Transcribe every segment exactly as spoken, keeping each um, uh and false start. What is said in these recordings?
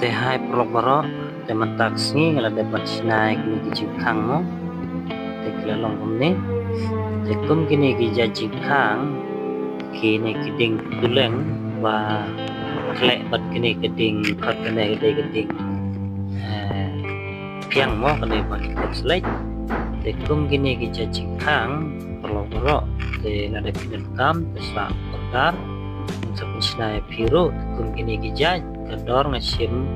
Te hai paralok baroh, te mynta ka sngi nga la dep ban shna ïa kine ki jingkhang mo. Te ki la long kumne. Te kum kine ki jait jingkhang, kine ki dieng tuleng ba khleh bad kine ki dieng, bad kine ki dieng, eh, phiang mo, kane ba ki slek. Te kum kine ki jait jingkhang paralok baroh, te lada phi donkam te sa order. Ngan sa pynshna ïa phi ruh. Te kum kine ki jait, ka dor nga shim,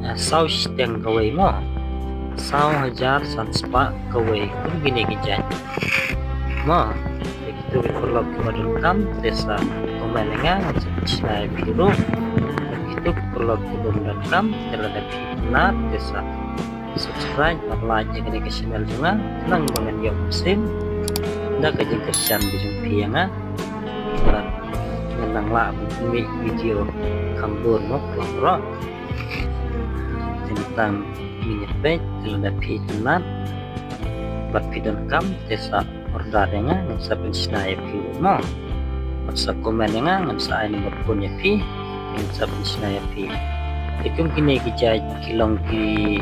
eh, saw shiteng kawei mo. Saw hajar san spah kawei kum kine ki jait mo. Te kito ki paralok kiba donkam te sa comment ïa nga, ngan sa pynshna ïa phi ruh. Te kito ki paralok kiba donkam te lada phi itynnad te sa subscribe bad like ïa kane ka channel jong nga, khnang ba ngan ïoh mynsiem da ka jingkyrshan ka jong phi ïa nga. Bad ngan nang lah ban pynmih video kham bun mo paralok baroh. Te mynta ngin ïa peit, te lada phi itynnad bad phi donkam te sa order ïa nga, ngan sa pynshna ïa phi ruh mo. Bad sa comment ïa nga, ngan sa ai number phone ïa phi, ngan sa pynshna ïa phi. Te kum kine ki jait ki long ki,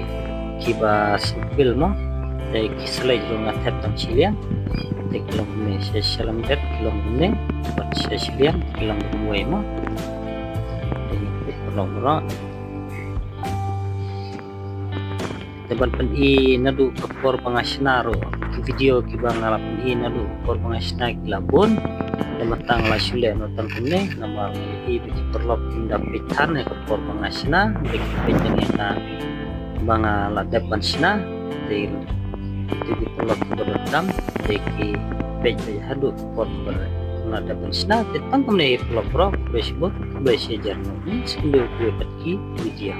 kiba simple mo. Te ki slek ruh nga thep tang shiliang. Te ki long kumne, sha shalyndet ki long kumne, bad sha shiliang ki long kumwei mo. Te ki long baroh. Te ban pyni naduh ka por ba nga shna ruh, ki video kiba nga la pyni naduh ka por ba nga shna ki la bun. Te mynta nga la shu leh noh tang kumne namar nga ïohi ba ki paralok kim da peit than ïa ka por ba nga shna, te ki peit tang ïa ka ba nga la dep ban shna. Te kito ki paralok kiba donkam te ki peit beit haduh ka por ba nga la dep ban shna. Te tang kumne paralok baroh, khublei shibun, khublei shihajar nguh. Sngewbha ïa peit ki video.